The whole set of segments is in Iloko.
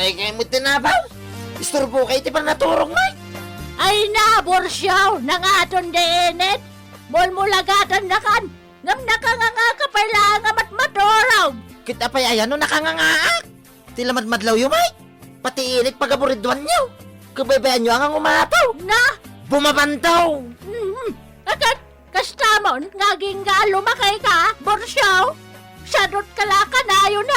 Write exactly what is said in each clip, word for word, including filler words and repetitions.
Ay, kay mo tinabaw? Isturbo kay ti panaturog, Mike. Ay na, Borsiaw, nangaton di init. Mulmulagatannakan, ngem nakanganga ka pay laeng a matmaturog. Ket apay aya no nakangangaak? Ti lamadmadlawyo, Mike. Pati init pagaburidwanyo. Kabaybayanyo a nga umataw. Na? Bumabantaw. Mhm. Akat, kastamon, nga agingga a lumakay ka, Borsiaw? Sadot ka la kanayon.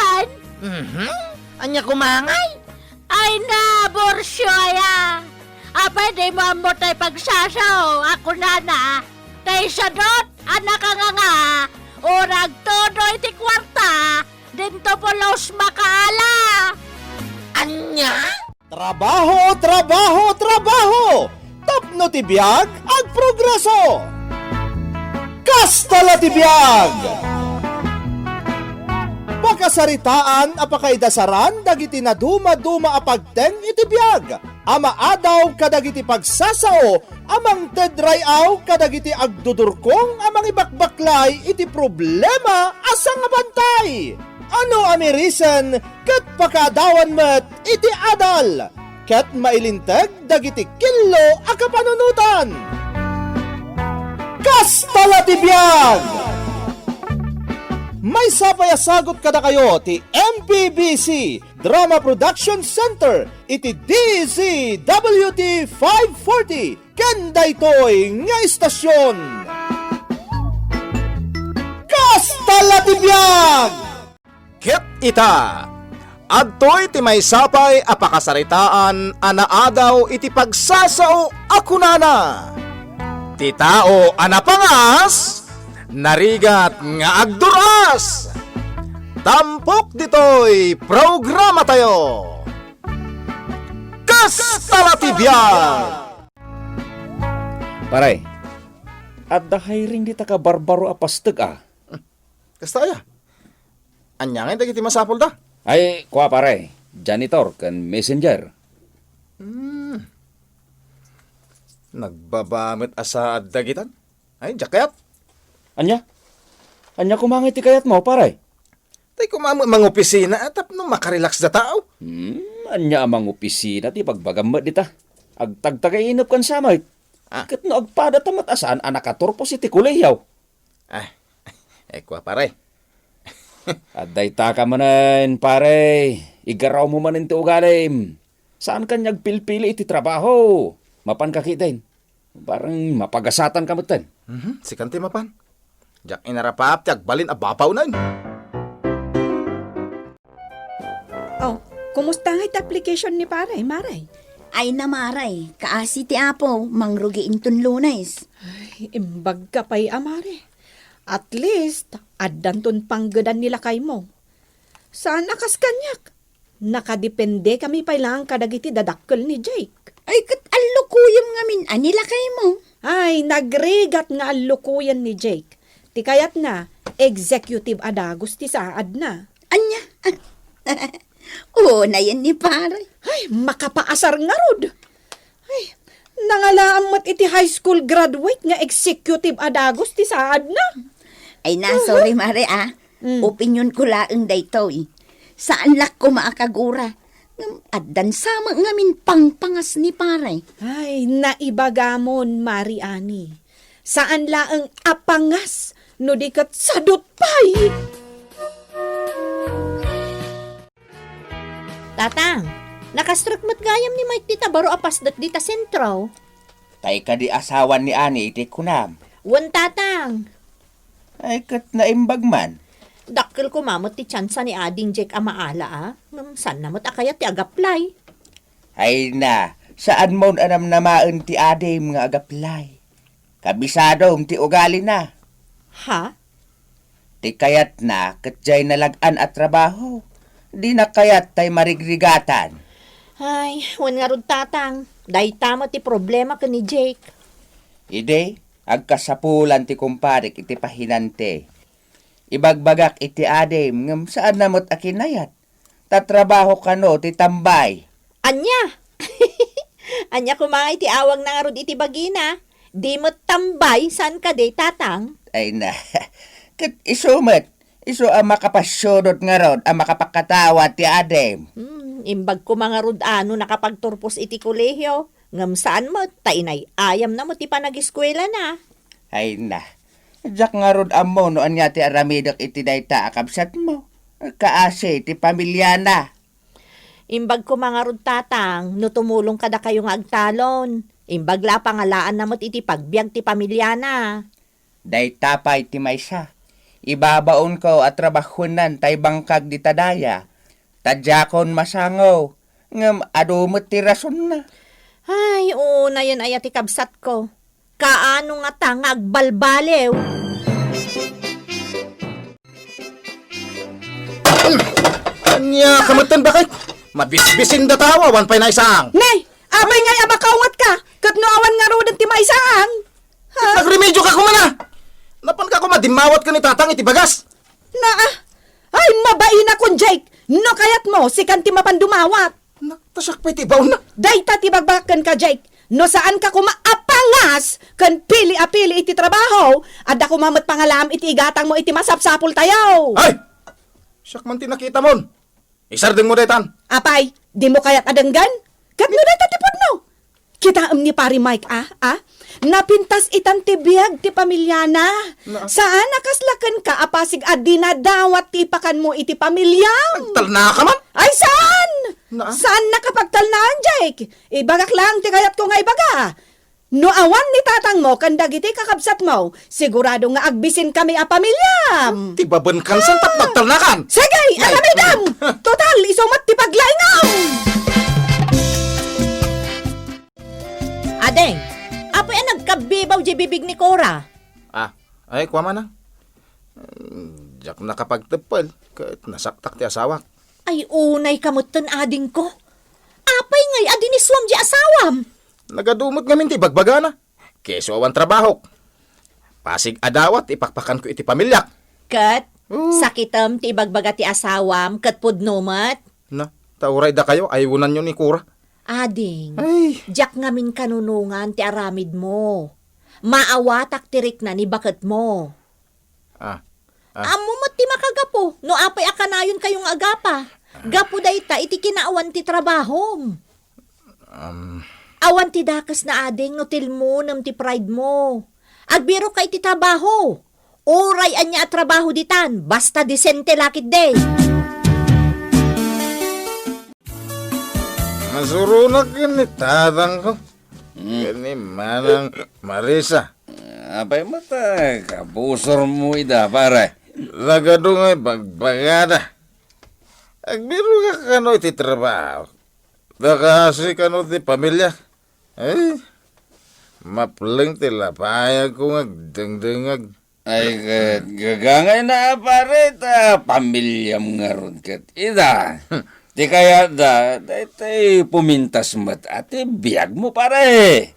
Mhm. Anya kumangay? Ay na, Borsiaw aya. Apay di mo ammo tay pagsasao, a kunana, tay sadot a nakanganga, urag todo iti kuarta, dinto pulos makaala. Anya? Trabaho, trabaho, trabaho! Tapno ti biag, agprogreso! Kasta la ti biag! Pakasaritaan a pakaidasaran dagiti nadumaduma a pagteng iti biag a maadaw kadagiti pagsasao a mangted ray-aw kadagiti agdudurkong a mangibakbaklay iti problema a sangabantay. Ano a mirisen ket pakaadawan met iti adal ket mailinteg dagiti killo a kapanunotan. Kasta la ti biag! Maysa pay a sagut kadakayo ti M P B C Drama Production Center iti D Z W T five forty ken daytoy nga istasyon. Kasta la ti biag! Ket ita, adtoy ti maysa pay a pakasaritaan a naadaw iti pagsasao a kunana, "Ti tao a napangas, narigat nga agdur-as." Tampok ditoy programatayo. Kasta la ti biag! Pare, adda hiring dita kabarbaro a pastek a. Kasta aya? Ania ngay dagiti masapulda? Ay, kua pare, janitor ken messenger. Hmm. Nagbaba met a saad dagitan. Ay, diak kayat. Ania? Ania koma ngay ti kayatmo, pare? Tay koma met mangopisina a tapno makarelax da tao. Hmm, ania a mangopisina ti bagbagam met dita? Agtagtagay inep ken samit. Ah. Ket no agpada ta met a saan a nakaturpos iti kolehiyo. Ah, eh, kua, pare. Adda itaka manen, pare. Igarawmo manen ti ugalim. Saan ka nga agpilpili iti trabaho. Mapan ka ketdin. Barang mapagasatan ka metten. Mhm, sikan ti mapan. Diak inarapap ti agbalin a bapawnen. Oh, kumusta ngay ti application ni pare, mare? Ay na, mare, kaasi ti Apo, mangrugi inton Lunes. Ay, imbag ka pay a, mare. At least, addanton panggedan ni lakaymo. Saan a kas kaniak. Nakadepende kami pay laeng kadagiti dadakkel ni Jake. Ay, ket allukoyem ngamin a ni lakaymo. Ay, nagrigat nga allukoyen ni Jake. Ti kayatna, executive a dagus ti saadna. Ania? Unayen ni pare. Ay, makapaasar ngarud. Ay, nangalaam met iti high school graduate nga executive a dagus ti saadna. Ay na, sorry, mare, ah. Mm. Opinionko laeng daytoy. Saan la koma a kagura. Ngem addan sa met ngamin pangpangas ni pare. Ay, naibagamon, Mari Ani. Saan laeng a pangas no di ket sadut pay. Tatang, nakastrek met gayam ni Mike dita baro a pasdek dita sentro. Tay kadi asawan ni Ani iti kunam? Wen, Tatang. Ay, ket naimbag man. Dakkel koma met ti tsansa ni ading Jake a maala, a. Ngem saanna met a kayat ti agaplay. Ay na, saanmon a namnamaen ti adim nga agaplay. Kabisadom ti ugalina. Ha? Ti kayatna ket diay nalag-an a trabaho. Dina kayat tay marigrigatan. Ay, wen ngarud, Tatang. Dayta met ti problema ken ni Jake. Idi, agkasapulan ti kumpadek iti pahinante. Ibagbagak iti adim ngem saanna met a kinayat. Ta trabaho kano ti tambay. Ania? Ania koma iti awagna ngarud iti bagina? Di met tambay, saan kadi, Tatang? Ay na, ket isu met, isu a makapasudot ngarud a makapakatawa ti adim. Hmm, Imbag koma ngarud a no nakapagturpos iti kolehio, ngem saan met ta inay-ayamna met ti panageskuelana. Ay na, diak ngarud ammo no ania ti aramidek iti dayta a kabsatmo. Kaasi ti pamiliana. Imbag koma ngarud, Tatang, no tumulong kadakayo nga agtalon. Imbag la a pangalaanna met iti pagbiag ti pamiliana. Dayta pay ti maysa. Ibabaonko a trabahuennan tay bangkag dita daya. Ta diakon masango, ngem adu met ti rasonna. Ay, unayen aya ti kabsatko. Kaano ngata nga agbalbaliw? Ania ka metten, baket? Mabisbisin datawa, awan pay naisang. Nay, apay ngay a makaungatka? Ket no awan ngaruden ti maisang? Ha? Nagremedioka koma na! Napanka koma dimmawat ken ni Tatang iti bagas. Naa, ay, mabainakon, Jake! No kayatmo, sikan ti mapan dumawat. Naktasak pay ti baonna. Dayta ti bagbagak kenka, Jake. No saanka koma a pangas ken pili a pili iti trabaho, adda koma met pangalaam iti igatangmo iti masapsapultayo. Ay! Siak man ti nakitamon. Isardengmo daytan. Apay, dimo kayat a denggen? Ket no dayta ti pudno? Kitaem ni Pari Mike, a, a? Napintas itan ti biag ti pamiliana. Na- Saan a kasla kenka a pasig a dinadawat ti ipakanmo iti pamiliam. Agtalnaka man? Ay, saan? Na- Saan nakapagtalnaan, Jake? Ibagak lang ti kayatko nga ibaga. No awan ni tatangmo ken dagiti kakabsatmo, sigurado nga agbisinkami a pamiliam. Ti babenkan, saan tapno agtalnakan? Sige, aramidem! Total, isu met ti paglaingam! Ading, apay a nagkabbibaw diay bibig ni Cora? Ah, ay, kua man, ah. Diak nakapagteppel, ket nasaktak ti asawak. Ay, unay ka metten, adingko. Apay ngay a dinisuam diay asawam? Nagadu met ngamin ti ibagbagana. Keso awan trabahok. Pasig a dawat ti ipakpakanko iti pamiliak. Ket, Oo. sakitem ti ibagbaga ti asawam, ket pudno met. Na, ta uray dakayo, aywananyo ni Cora. Ading, Ay. diak ngamin kanunongan ti aramidmo. Maawatak ti rikna ni baketmo. Ah, ah. Ammo met ti makagapu no apay a kanayonkayo nga agapa. Gapu dayta iti kinaawan ti trabahom. Um. Awan ti dakesna, ading, no tilmonem ti pride mo. Agbirokka iti trabaho. Uray ania a trabaho ditan, basta disente la ketdi. Nasuronak ken ni tatangko. Hmm. Ken ni Manang Marisa. Apay met a kabusormo ida, pare? Nagadu nga ibagbagada. Agbirokka kano iti trabaho. Nakaasi kano ti pamilya. Ay, mapleng ti lapayagko nga agdengdengag. Ay, ket gagangayna, pare, ta pamilyam ngarud ket ida. Ti kayatda, daytoy pumintas met a ti biagmo, pare.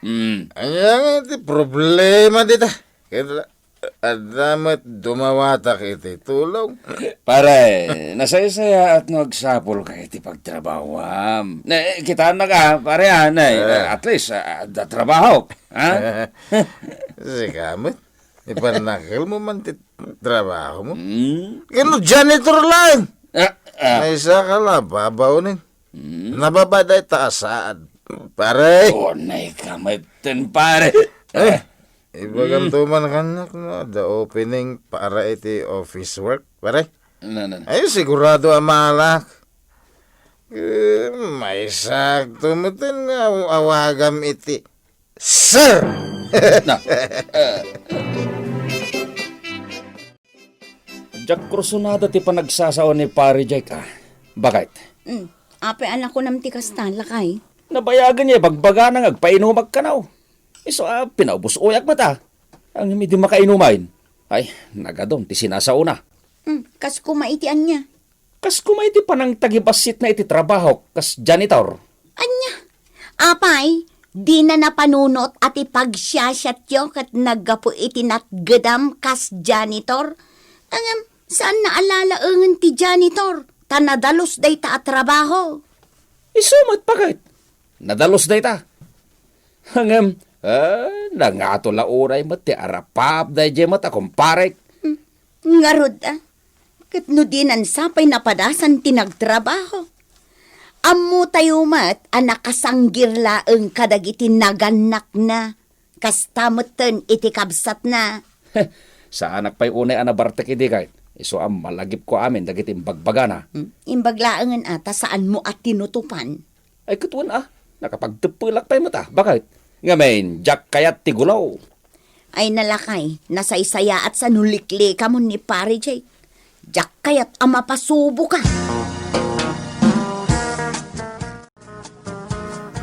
Hmm. Ania nga ti problema dita? Ket adda met dumawatak iti tulong. Pare, nasaysayaat no agsapulka iti pagtrabahoam. Ne, kitaennak a, pare, a, ne, Eh. at least, a, adda trabaho. Ha? Sika met, ipanakelmo man ti trabaho mo. Hmm? Ken no janitor laeng. Ah, ah. Naisaka la, babaonen. Hmm? Nababa dayta a saad, pare. Unay ka metten, pare. Eh, ibagam Hmm. to man kaniak no adda opening para iti office work, pare. Na, na, na. Ay, sigurado a maalak. Eh, maysak to metten nga aw-, awagam iti sir. Na. Eh. Diak kursunada ti panagsasao ni Pare Jake, ah. Bakit? Hmm. Apay a nakunam ti kasta, lakay? Nabayagen ya ibagbagana nga agpainumak kano. Isu a pinaubos uyak met a. Ngem idi makainumayen, ay, nagadun ti sinasaona. Hmm, kas koma iti ania? Kas koma iti panangtagibassitna iti trabahok kas janitor. Ania? Apay, dina napanunot a ti pagsiasiatyo ket naggapu iti natgedam kas janitor? Ngem, saanna a lalaengen ti janitor, ta nadalus dayta a trabaho. Isu met, paket. Nadalus dayta. Ngem, ah, nangato la uray met ti arapap daydiay met a kumparek. Hmm. Ngarud, ah, ket no dinan sapay napadasan ti nagtrabaho, Ammotayo met a nakasanggir laeng kadagiti nagannakna. Kasta metten iti kabsatna. Saanak pay unay a nabartek idi kayat. Isu a malagipko amin dagiti imbagbagana. Hmm, imbag laengen a ta saanmo a tinutopan. Ay, ket wen a, nakapagteppelak pay met a. Bakit? Ngamin, diak kayat ti gulaw. Ay, nalakay, nasaysayaat sa no liklikamon ni Pare Jake. Diak kayat a mapasuboka.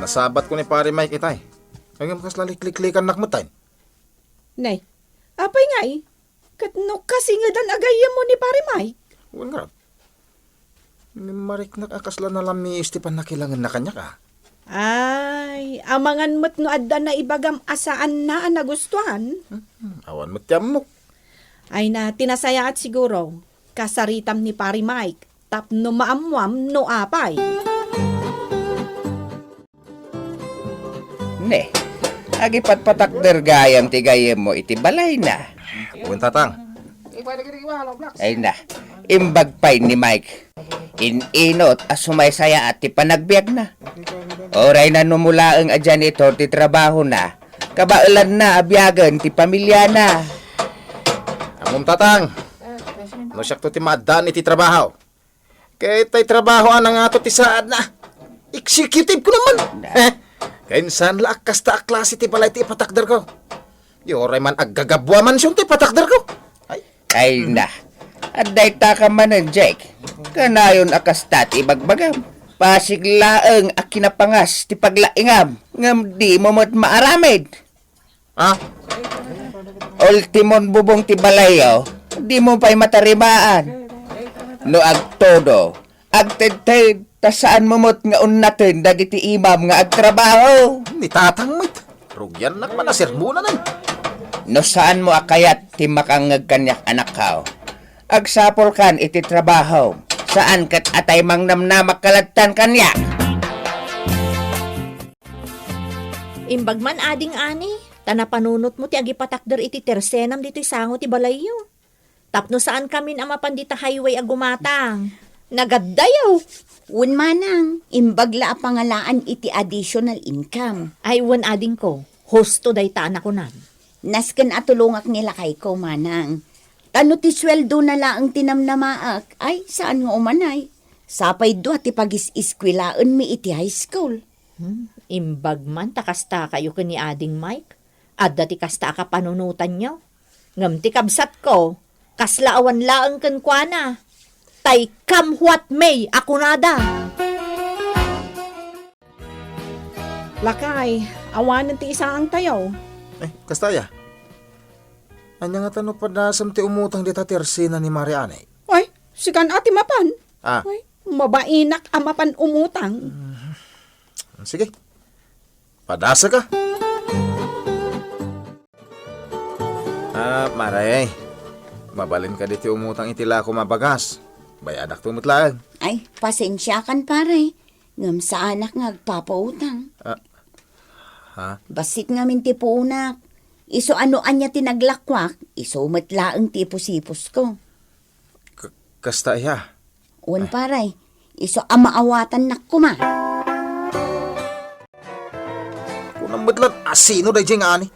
Nasabatko ni Pare Mike itay. Ngem kasla likliklikannak met ay. Nay, apay ngay? Ket no kasingedan a gayyemmo ni Pare Mike? Wen ngarud. Ngem mariknak a kasla nalamiis ti pannakilangenna kaniak a. Ay, amangan met no adda naibagam a saanna a nagustuan. Hmm, awan met ti ammok. Ay na, ti nasayaat siguro, kasaritam ni Pare Mike tapno maammuam no apay. Ne, agipatpatakder gayam ti gayyemmo iti balayna. Wen, Tatang. Ay na, imbag pay ni Mike. In-inot a sumaysayaat ti panagbiagna. Uray nanumulaeng a janitor ti trabahona, kabaelanna a biagen ti pamiliana. Ammom, Tatang, no siakto ti maaddaan iti trabaho. Ket tay trabaho a nangato ti saadna. Executive ko naman. Na. Eh, ken saan la a kasta a klase ti balay ti ipatakderko. Di uray man aggagabu a mansion ti ipatakderko. Ay. Ay na. Adda ita ka manen, Jake. Kanayon a kasta ti ibagbagam. Pasig laeng a kinapangas ti paglaingam, ngem dimo met maaramid. Ha? Ultimon bubong ti balayyo, dimo pay matarimaan. No agtudo, agtedted, ta saanmo met nga unnaten dagiti imam nga agtrabaho. Ni Tatang met, rugiannak man a sermonan. No saanmo a kayat ti makangngeg kaniak, anakko, agsapulkan iti trabahom. Saan ket a tay mangnamnamak ka lattan kaniak. Imbag man ading ani, ta napanunotmo ti agipatakder iti tersenam ditoy sango ti balayyo. Tapno saankamin a mapan dita highway a gumatang. Nagaddayo! Wen manang, imbag la a pangalaan iti additional income. Ay, wen adingko, husto dayta a nakunam. Nasken a tulongak ni lakayko, manang. Ta no ti sueldona laeng ti namnamaek, ay, saan nga umanay. Sapay dua ti pagis-iskuelaenmi iti high school. Hmm, imbag man ta kastakayo ken ni Ading Mike. Adda ti kasta a kapanunotanyo. Ngem ti kabsatko, kasla awan laeng kenkuana. Tay come what may a kunada. Lakay, awanen ti isaangtayo. Eh, kasta aya? Ania ngata no padasem ti umutang dita ti ersena ni Mare Anay? Ay, sikan a ti mapan. Ah. Ay, mabainak a mapan umutang. Sige. Padasaka. Ah, Mare, mabalin kadi ti umutang iti lakom a bagas. Bayadakto met laeng. Ay, pasensiakan, pare. Ngem saanak nga agpapautang. Ah, ha? Bassit ngamin ti puonak. Isu a no ania ti naglakuak, isu met laeng ti ipusipusko. K-, kasta aya? Wen, pare, isu a maawatannak koma. Kunam met lan a sino daydiay nga ani?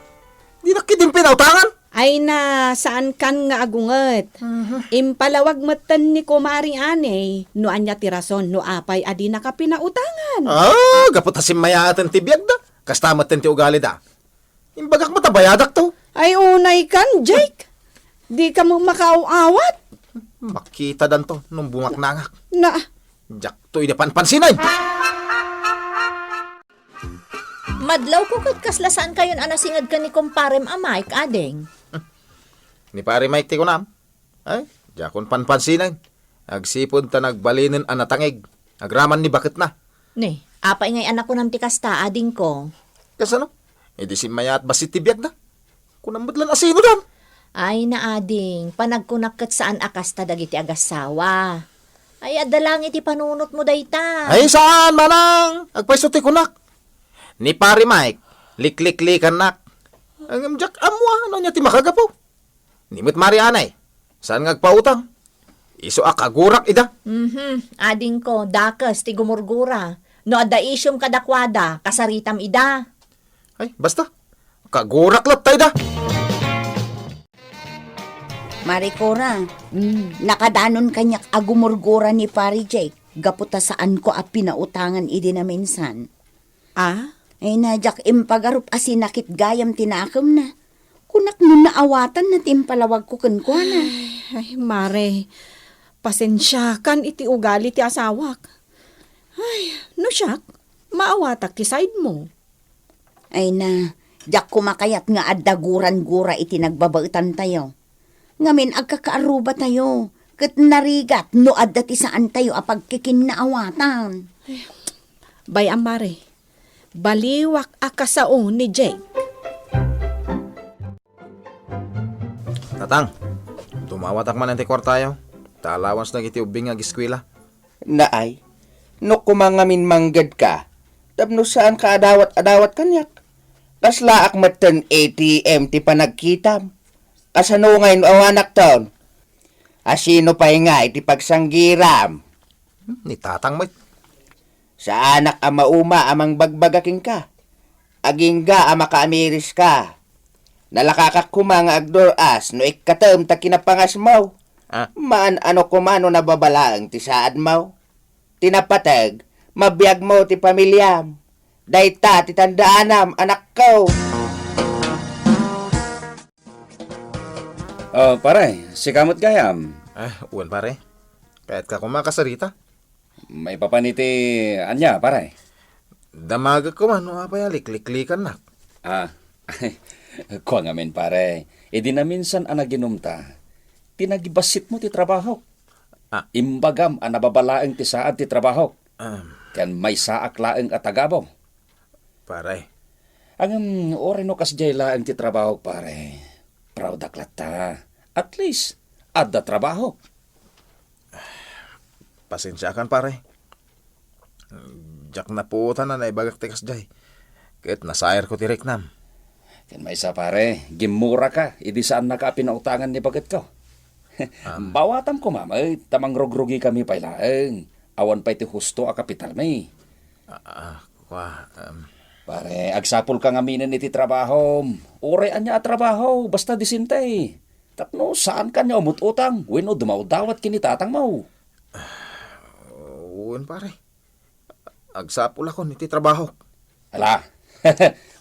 Dinak ketdin pinautangan? Ay na, saankan nga agunget. Mhm. Impalawag metten ni Kumari Anay no ania ti rason no apay a dinaka pinautangan. Ah, gapu ta simmayaaten ti biagda. Kasta metten ti ugalida. Imbagak met a bayadakto. Ay, unaykan, Jake. Dika met makaaw-awat. Makitadanto no bumaknangak. Na. Diakto idi panpansinen. Madlawko ket kasla saankayon a nasinged ken ni kumparem a Mike, ading. Ni Pare Mike ti kunam? Ay, diakon panpansinen. Agsipud ta nagbalinen a natangig. Agraman ni baketna. Ni, apay ngay a nakunam ti kasta, adingko? Kasano? Idi simmayaat bassit ti biagda. Kunam met lan a sino dan? Ay, na, ading, panagkunak ket saan a kasta dagiti agassawa. Ay, adda laeng iti panunotmo dayta. Ay, saan, manang! Agpayso ti kunak. Ni Pare Mike, likliklikannak. Ngem diak ammo a no ania ti makagapu. Ni met Mare Anay, saan nga agpautang? Isu a kagurak ida. Mhm, adingko, dakes ti gumurgura. No adda isyum kadakuada, kasaritam ida. Ay, basta. Kagurak latta ida. Mare Cora, mm, nakadanon kaniak a gumurgura ni Pare Jake gapu ta saanko a pinautangan idi naminsan. Ah? Ay na, diak impagarup a sinakit gayam ti nakemna. Kunak no naawatanna ti impalawagko kenkuana. Ay, ay, Mare, pasensiakan iti ugali ti asawak. Ay, no siak, maawatak ti side mo. Ay na, diak koma kayat nga adda gurangura iti nagbabaetantayo. Ngamin agkakaarrubatayo, ket narigat no adda ti saantayo a pagkikinnaawatan. Bay-am, Mare, baliwak a kasao ni Jake. Tatang, dumawatak manen ti kuartayo, ta allowance dagiti ubbing nga ageskuela. Naay, no koma ngamin manggedka, tapno saanka a dawat-adawat kaniak. Kaslaak metten A T M ti panagkitam. Kasano ngay no awanakton? A sino pay nga iti pagsanggiram? Hmm, ni Tatang met. Saanak a mauma a mangbagbaga kenka. Agingga a makaamiriska. Nalakakak koma nga agdur-as no ikkatem ta kinapangasmo. Ah. Maan-ano koma no nababalaeng ti saadmo. Ti napateg, mabiagmo ti pamiliam. Dayta ti tandaanam, anakko. Oh, pare, sika met gayam. Ah, wen, pare. Kayatka koma kasarita? Maipapan iti ania, pare? Damagek koma no apay a likliklikannak. Ah, kua ngamin, pare. Idi naminsan a naginumta, ti nagibassit mo ti trabahok. Ah. Imbagam a nababalaeng ti saad ti trabahok. Ah. Ken maysaak laeng a tagabo. Pare. Ngem, uray no kasdiay laeng ti trabahok, pare. Proud-ak latta. At least, adda trabahok. Pasensiakan, pare. Diak napuotan a naibagak ti kasdiay. Ket nasayerko ti riknam. Ken maysa, pare, gimmuraka idi saannaka a pinautangan ni bagetko. Am. Bawatam koma met ta mangrugrugikami pay laeng. Awan pay ti husto a kapitalmi. Ah, ah, kua, em. Pare, agsapulka ngaminen iti trabahom. Uray ania a trabaho, basta disente. Tapno saanka ania umut-utang wenno dumawdawat ken ni tatangmo. Wen, pare. Agsapulakon iti trabahok. Ala,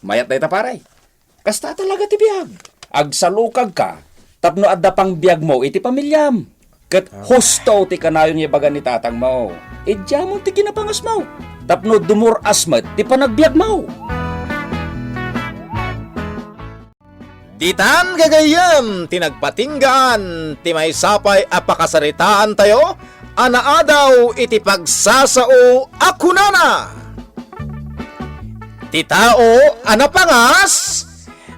mayat dayta, pare. Kasta talaga ti biag. Agsalukagka tapno adda pangbiagmo iti pamiliam. Ket husto ti kanayon nga ibaga ni tatangmo. Idiamon ti kinapangasmo tapno dumur-as met ti panagbiagmo. Ditan gagayyem ti nagpatinggaan ti maysa pay a pakasaritaantayo a naadaw iti pagsasao a kunana, "Ti tao a napangas,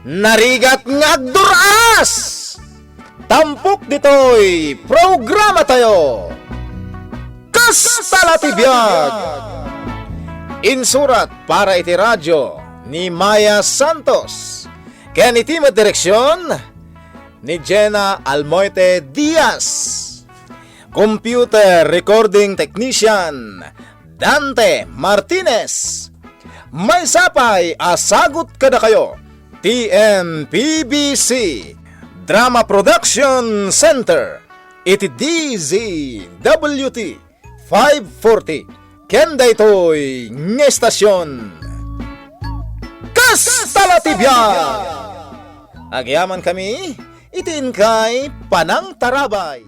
narigat nga agdur-as." Tampok ditoy programatayo, Kasta la ti biag! Insurat para iti radyo ni Maya Santos. Ken iti met direksion ni Jenna Almoite Diaz. Computer recording technician, Dante Martinez. Maysa pay a sagut kadakayo ti M P B C Drama Production Center iti D Z W T five forty ken daytoy nga estasion. Kasta la ti biag! Agyamankami iti inkay panangtarabay.